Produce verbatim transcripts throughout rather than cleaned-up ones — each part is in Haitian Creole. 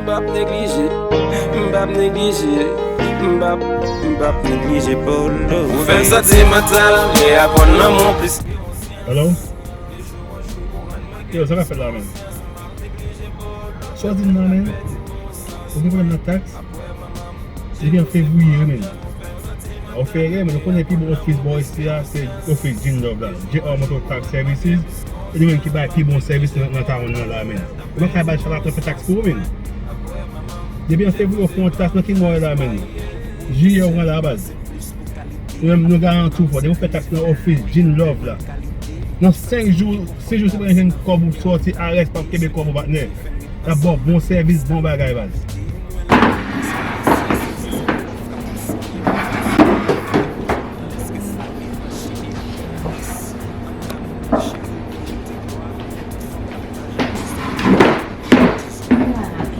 P ap neglije, m p ap neglije, m p ap, m p ap neglije Bolo. Ou fè m santimantal, e aprann lanmou plis ke yon syans. Hello? Yo, sa k ap fèt la, menm? Sa w di m nan, menm? Ou gen pwoblèm nan taks? Depi an fevriye, wi, menm. Ou fè erè, men nou konnen pi bon ofis bò isi a, se ofis Jean Love la. J R Motor Tax Services, se li menm ki bay pi bon sèvis nan, nan town nan la, menm. Ou pa ka bay chalatan fè taks pou ou, menm. Depi an fevriye, ou fè yon taks nan ki mwa w ye la, menm. Jiyè, ou pran la, baz. Nou menm, nou garanti w fò. Depi ou fè taks nan ofis Jean Love la, nan senk jou, sis jou, si w pa jwenn kòb ou sòti, I R S p ap kenbe kòb ou, patnè. L ap ba w bon sèvis, bon bagay, baz.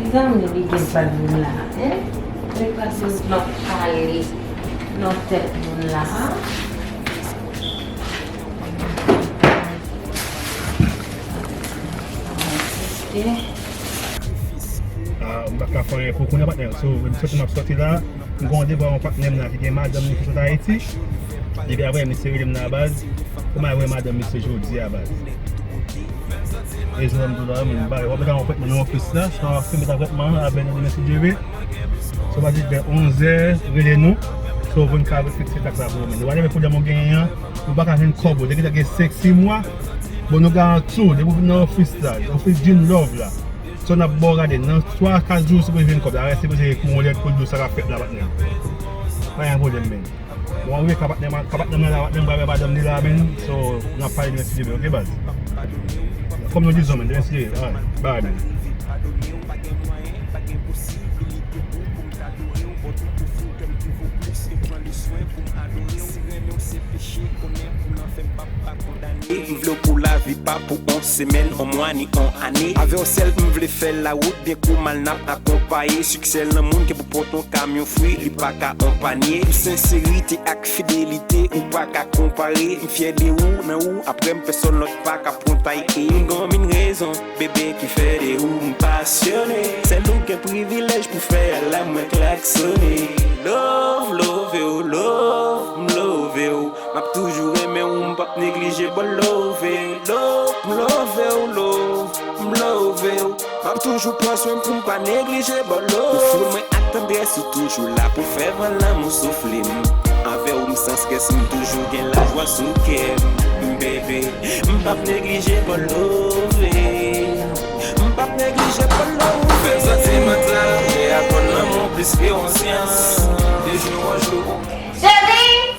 Kizanmi li gen bag moun la, en? Li pase yon pale nan tèt moun la. Ah, m pa ka fè anyen pou kounye a, patnè. So, m soti, m ap soti la. M gen yon devwa yon patnè m la ki gen madanm li ki sot Ayiti. Depi apre, misye rele m nan baz. Pou m al wè madanm misye jodi a, baz. E jan m di w la, men, bagay, w ap met yon apwentman nan ofis la. Sa w ap fè, met apwentman an avè nou demen si Dye vle. So, pa di vè onzè, rele nou. So, pou n ka fikse taks la pou ou, men. Whatever pwoblèm ou genyen an, ou pa ka jwenn kòb ou. Depi sa gen senk, sis mwa, bon, nou garanti w, depi w vin nan ofis la, ofis Jean Love la. So, n ap ba w gade, nan twa, kat jou, w sipoze jwenn kòb la. Reste sipoze kou yon lèt pou l di w sa k ap fèt la, patnè. Pa gen pwoblèm, men. Bon, wi, ka patnè m, ka patnè m nan la, patnè m pral wè madanm li la, men. So, n ap pale demen si Dye vle, oke, baz? Kòm nou dizon, men, demen si Dye vle, alright, bye, men. M vle w pou lavi, pa pou on semèn, on mwa, ni on ane. Avè w sèl m vle fè lawout, byen kou mal n ap akonpaye. Siksè l nan moun ke pou pote on kamyon fwi, li pa ka on panye. Pou senserite ak fidelite, ou pa ka konpare. M fyè de ou, men ou, apre m pèsòn lòt pa ka pran tay. E m gen mil rezon, bebe, ki fè de ou m pasyone. Sèl ou gen privilèj pou fè alam mwen klaksone. Love, love, oh, love, m love, oh. M ap toujou renmen ou, m p ap neglije ba w love, love, m love, oh, love, m love, oh. M ap toujou pran swen m pou m pa neglije ba w love. Ou foul mwen ak tandrès, ou toujou la pou fè van lanmou soufle m. Avè w m san strès, m toujou gen lajwa sou kè m, bebe. M p ap neglije ba w love, m p ap neglije ba w love. Fè m santimantal, e aprann lanmou plis ke yon syans. De jou an jou. Cheri!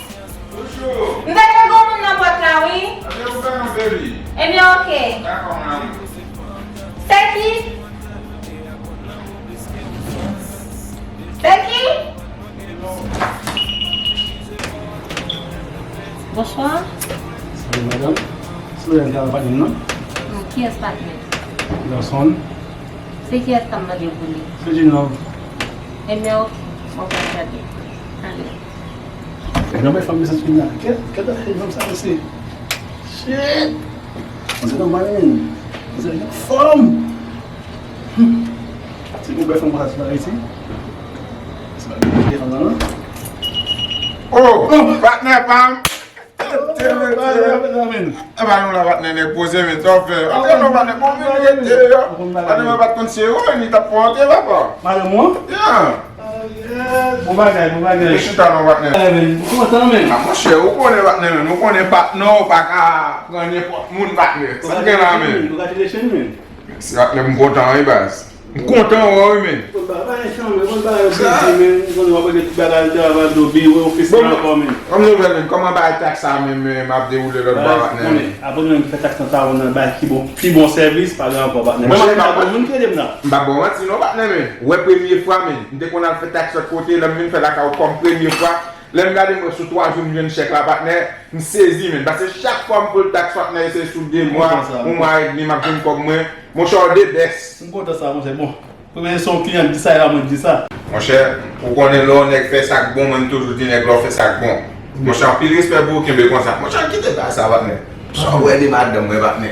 Bonjou. M te gen granmoun nan pòt la, wi. Ade ou fè non, baby? Ebyen, oke. Dakò, mon amour. Se ki? Se ki? Bonswa. Salut, madame. Silvouplè, m ta wè patnè m nan. Hmm, kiyès patnè? Garçon. Se kiyès k ap mande pou li? Se Jean Love. Ebyen, oke. Mwen pral gade. Ale. Gade yon fanm ki sot vin la. Gade, gade fanm sa, mesye. Shit! Manzè nòmal, men. Manzè gen fòm. Hmm. Se pou bèl fanm konsa sot Ayiti. Se pa bèl fanm nan, non? Oh, patnè pa m! Epa nou la, patnè, nèg poze, men sa w fè. Antre non, patnè, bon, men rete yo. Patnè, mwen pa t konn se ou, men li t ap fè antre, papa. Madanm ou an? Yeah. Bon bagay, bon bagay. Mwen chita non, patnè. Alè, men, m kontan, men. A, monchè, ou konnen, patnè, men. Ou konnen patnè, ou pa ka pran nenpòt moun, patnè. Sa w gen la, men. Congratulations, men. Mèsi, patnè, m kontan, wi, baz. M kontan wè w, wi, men. Bon, bagay chanm, bon, bagay yo byen, men, ou konnen w ap regle tout bagay, travay, do, biwo, ofis la ankò, men. Kòm nouvèl, men, kòman bagay taks sa, men, men, m ap dewoule lòt bò, patnè? Konnen, apre nou menm ki fè taks nan tawon nan, bay ki bon, pi bon sèvis, pa gen ankò, patnè. Monchè, m pa bon moun ki ede m la. M pa bon manti, non, patnè, men. Wè premye fwa, men, m te konn al fè taks lòt kote, lè m vin fè lakay ou kòm premye fwa, lè m gade m wè sou twa jou m jwenn chèk la, patnè, m sezi, men. Paske chak fwa m poul taks, patnè, se sou de mwa, yon mwa edmi, m ap jwenn kòb mwen. Monchè, w de best. M kontan sa, monchè. Bon, premye se yon kliyan ki di sa, e la mwen di sa. Monchè, ou konnen lè yon nèg fè sa k bon, mwen m toujou di nèg la w fè sa k bon. Monchè, anpil respè pou ou, kenbe konsa. Monchè, kite bagay sa, patnè. Sa w wè de madanm mwen, patnè?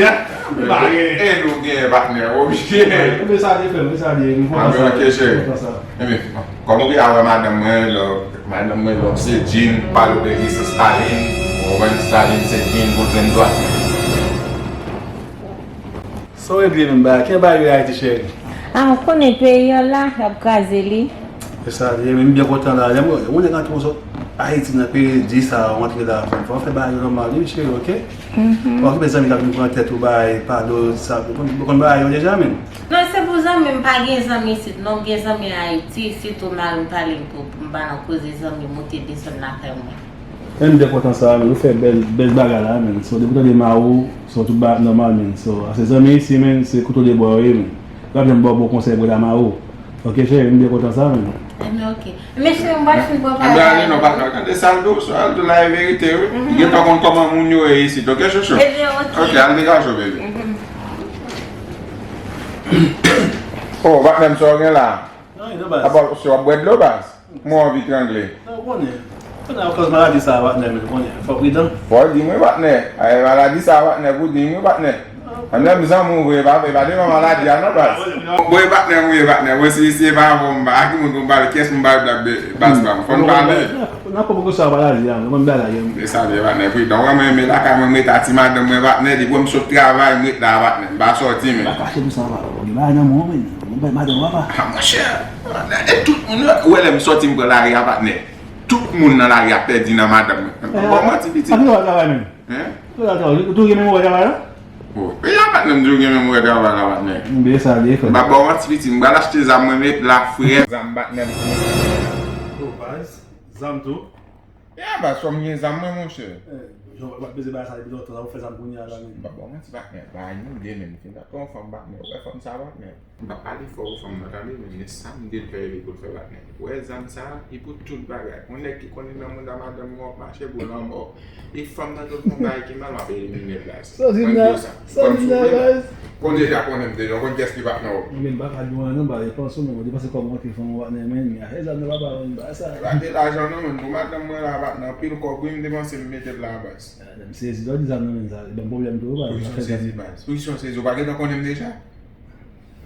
Ebyen, pa gen. E nou gen patnè, oblije. Ebyen, sa li ye, frè m, sa li ye. M kontan sa. Ebyen, ok, cheri. M kontan sa. Ebyen, kòm ou gen avè madanm mwen, lò, madanm mwen, lò, se Jean, pale w de li, se Stalin. Ou konprann? Stalin, se Jean, bout venntwa. Sa w regle menm bagay? Ki bagay yo Ayiti, cheri? Ah, ou konnen peyi an la, y ap kraze li. E sa li ye, men m byen kontan la. Lè m wè yon nèg antre w sot Ayiti nan peyi di sa, w antre la, fò w fè bagay yo nòmal, wi, cheri, ok? Mhm. Pa okipe zanmi k ap vin pran tèt ou, bagay, pale w, sa, ou konn, ou konn bagay yo deja, menm. Non, se pou zanmi, m pa gen zanmi isit, non, m gen zanmi Ayiti, sitou mal m pale m pou, pou m pa nan koze zanmi, monte desann lakay mwen. Men m byen kontan sa, men ou fè bèl, bèl bagay la, men. So, depi w tande Mao, so, tout bagay nòmal, men. So, a se zanmi isi, men, se kouto de bwa yo ye, men. Yo p ap janm ba w bon konsèy pou la Mao. Ok, cheri, m byen kontan sa, men. Ebyen, ok. Men cheri, m pral fin pran bagay. Anben ale non, pa tande sa l di w, sa l di w la e verite, wi. Mhm. Gentan konn kòman moun yo ye isit, ok, chouchou? Ebyen, ok. Ok, al degaje w, baby. Mhm. Oh, patnè m, sa w gen la? Non, non, baz. Apa, w ap bwè dlo, baz? Mwen anvi trangle. Non, ou konnen. Konnen akoz maladi sa a, patnè, men, konnen. Fò pridan. Fò w di m wi, patnè. Ay, maladi sa a, patnè, pou di m wi, patnè. Patnè, m zanmi w vre, pa, pa devan maladi a, non, baz. Bon, e patnè m ou ye, patnè. Mwen, si, si e pa avè w, m pa, a ki moun pou m pale, kiyès pou m pale, baz pa m. Fò n pale. N ap pran prekosyon ak maladi a, men, konn bagay yo. E sa vle, patnè, pridan. Wè, mwen, men lakay mwen, m rete a ti madanm mwen, patnè, depi m sot travay, m ret la, patnè. M pa sòti, men. Pa kache m sa, pa. Gen bagay nan men w, men. Mwen bay madanm w, papa. Ah, monchè. E tout moun, ou wè lè m sòti m pran lari a, patnè. Tout moun nan lari a pèdi nan madanm mwen. Bon, manti pitit. Ap travay menm. Hein? Ou toujou gen menm wè travay la? Oh, e a patnè m toujou gen menm wè travay la, patnè. M bliye sa, li, frè. M pa ba w manti pitit, m pral achte zam mwen met la, frè. Zam patnè m. Oh, baz, zam tou? Ya, baz, fò m gen zam mwen, monchè. Eh, yo, w ap peze bagay sa depi lontan, sa ou fè zam kounye a la, men. M pa ba w manti, patnè. Bagay nou de menm. Fin ap pran fanm, patnè. Ou wè fanm sa, patnè. M p ap pale fò pou fanm nan tande, men, men sa m te fè, li pou l fè patnè. Ou wè zam sa, li pou tout bagay. Yon nèg ki konn li nan mouda madanm mwen, w ap mache pou lanmò. E fanm nan tou fè yon bagay ki mal, m ap elimine l la. Sa w di m nan, sa w di m nan, baz. Konn deja konnen m deja, w konn kiyès ki patnè w. Men m pa ka di w anyen non, baz, e panse w menm, ou depanse kòb w antre fanm ou patnè, men, men afè zam nan papa, men, baz, sa. E pa de lajan non, men, pou madanm mwen la, patnè, anpil kòb wi m depanse m mete l la, baz. Ah, m sezi, lè w di zam nan, men, sa ban m pwoblèm tou, baz. Wi, sa fè sezi, baz. Wi, sa sezi, ou pa gentan konnen m deja?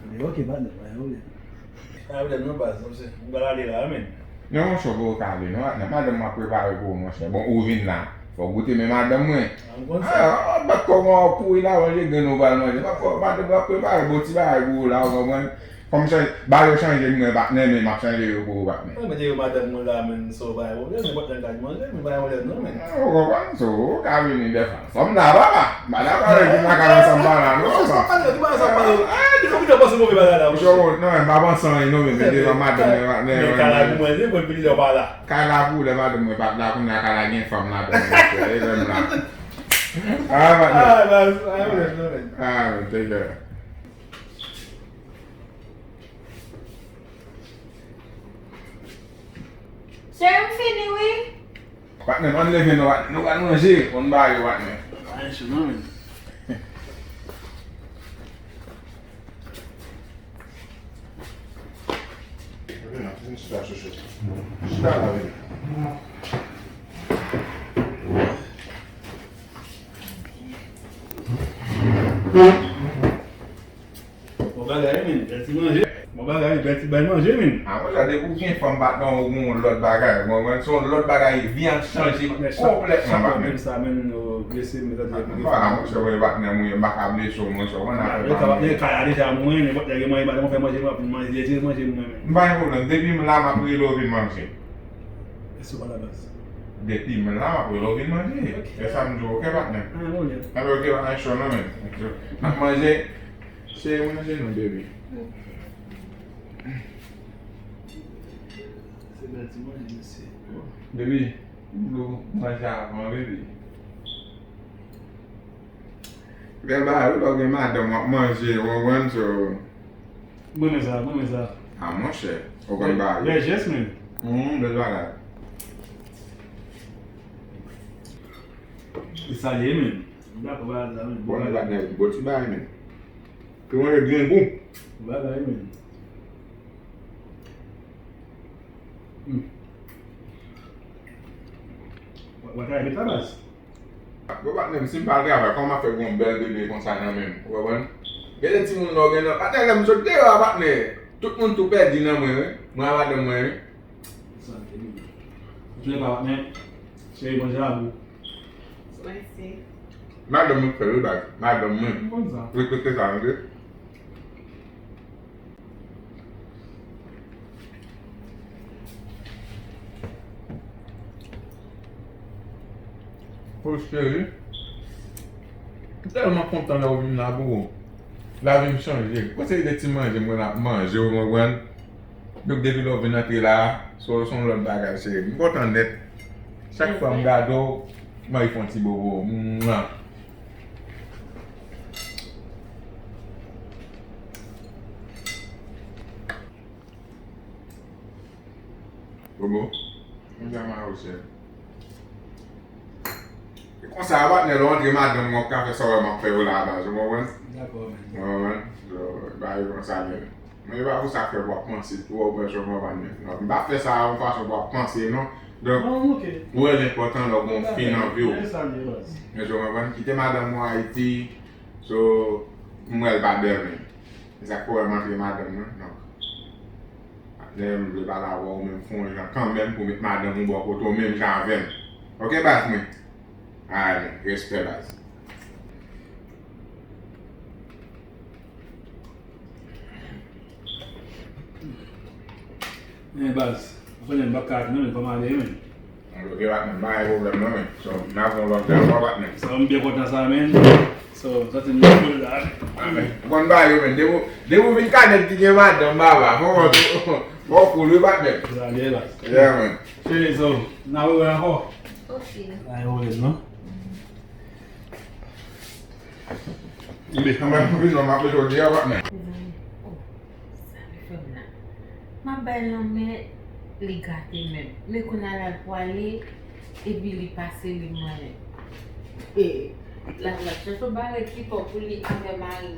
Ebyen, ok, patnè, pa gen pwoblèm. Pa gen pwoblèm non, baz, m pral ale la, men. Non, monchè, ou poko ka ale non, patnè. Madanm mwen ap prepare pou ou, monchè. Bon, ou vin la. Fò w goute men madanm mwen. Ah, m konn sa. Ah, bat kòman w ap kouri la, manje grenn ou pral manje. Madanm mwen ap prepare bon ti bagay pou ou la, ou konprann? Fò m chanje, bagay yo chanje, mwen patnè, men m ap chanje yo pou ou, patnè. Mwen mete yo madanm mwen la, men, so, pa gen pwoblèm, nenpòt lè l ka manje, men pa gen pwoblèm non, men. Ah, ou konprann? So, ou ka vini dèfwa. Fanm la, papa. M pa dakò avèk vin lakay mwen san m pa la, non, papa. Sa pa lè, ki bagay sa pa lè? Ah, depi ou te panse move bagay la, monchè. Monchè, non, m pa panse anyen, non, men, men devan madanm mwen, men, men kay la pou mwen, li konn vini lè w pa la. Kay la pou lè madanm mwen pa t la, kounye a kay la gen fanm ladan l, monchè, e menm la. Ah, patnè. Ah, baz, ah, baz, non, men. Ah, men, take care. Cheri, m fini wi. Patnè, ann leve non, patnè. Nou pral manje. Konn bagay yo, patnè. Ay, cheri, non, men. Vin la, vin chita sou chèz. Chita la, vin. Bon bagay, men. Bèl ti manje. Bon bagay, bèl ti bay manje, men. Ah, monchè, depi w gen fanm patnè w, ou gen yon lòt bagay. Bon, mwen, se yon lòt bagay, vi an chanje konplètman, patnè. Menm sa, men, yo blese, men sa te blese. Ah, monchè, mwen, patnè, mwen, m pa ka blese w, monchè, mwen, nan fè pa mwen. Lè kay la deja mwen, nenpòt lè gen manje, patnè, mwen fè manje, mwen ap vin manje, se manje mwen, men. M pa gen pwoblèm, depi m la, m ap rele w vin manje. Èske w pa la baz? Depi m la, m ap rele w vin manje. Ok. E sa m di w, ok, patnè? Ah, bon, ok. Ah, ok, patnè, show non, men. N ap manje. Se manje nou, baby. Se bèl ti manje, mesye. Baby, m vle w manje avan, baby. Bèl bagay, wi, lè w gen madanm, w ap manje, w konprann, so. Mwen renmen sa, mwen renmen sa. Ah, monchè, w konn bagay. Bèl jès, men. Hum, bèl bagay. E sa ye, men. M dakò bagay sa, men. Bon, bagay. Bon ti bagay, men. Te manje grengou. Bagay, men. Hmm. Wa, wa travay byen la baz. Bon, patnè m, si m pa travay, kòman m ap fè gen yon bèl bebe konsa nan men m? Ou konprann? Gen de timoun nan w gen nan, patnè, lè m sot deyò a, patnè, tout moun tou pèdi nan mwen, wi. Mwen a madanm mwen, wi. Sa te byen. Antoulèka, patnè, cheri, manje a gou. Mèsi. Madanm mwen k fè l, wi, baz. Madanm mwen. M konn sa. Respekte sa, tande. O cheri, m tèlman kontan lè w vin la, boo. Lavi m chanje. Gwo seri de ti manje mwen ap manje, w konprann? Donk, depi lè w vin antre la, se, se yon lòt bagay, cheri. M kontan nèt. Chak fwa m gade w, m anvi fè yon ti bobo. Mwa. Bobo, mwen jan mari w, cheri. E konsa, patnè, lè w antre madanm mwen, w ka fè sa w wè m ap fè yo la a baz, ou konprann? Dakò, men. Ou konprann? So, bagay konsa, men. Men e pa pou sa k fè pou w ap panse tou, ou konprann, men. Donk, m pa fè sa yon fason pou w ap panse, non. Donk, ou wè l enpòtan lè w gen yon fi nan vi w. Men sa m di, baz. Men, ou konprann? Kite madanm mwen Ayiti, so, m wè l pa bèl, men. Se sa k fè w wè m antre madanm mwen, donk. Patnè, m vle pale avè w, men m fè yon jan kanmenm pou met madanm ou bò kote w, menm jan avè m. Ok, baz mwen? Alright, men, respè, baz. Men, baz, ou konnen m p ap ka ret non, men fò m ale, men. Ok, patnè, m pa gen pwoblèm non, men. So, n ap yon lòt jan ankò, patnè. So, m byen kontan sa, men. So, m santi m cool la. Ah, men, ou konn bagay yo, men. Depi w, depi w vin kanèt ki gen madanm, baba. Fò w, fò w cool, wi, patnè. Sa byen la. Yeah, man. Cheri, so, n ap wè ankò. Ok. Pa gen pwoblèm non. Mezanmi, oh, sa li fè m la. M ap bay lanmè, li gate menm. Men kounye a la l pwale, epi li pase li mwen. E, la, l ap chèche yon bagay ki fò pou li avè mari l.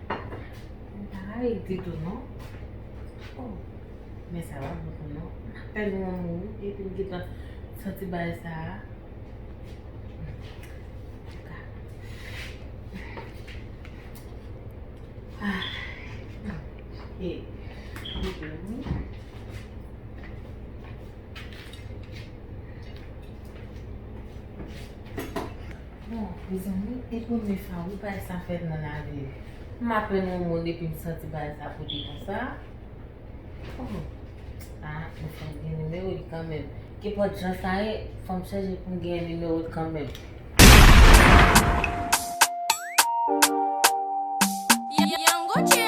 M pa rayil ditou non. Oh, men sa pa bon pou nou. Apèn nou anmouri, epi m gentan santi bagay sa a. Ah. E, bon, mezanmi, e premye fwa wi bagay sa fèt nan lavi m. M apèn yon moun epi m santi bagay sa pote konsa. Oh. Ah, men fò m gen nimewo li kanmenm. Kenpòt jan sa ye, fò m chèche pou m gen nimewo l kanmenm. Yango J.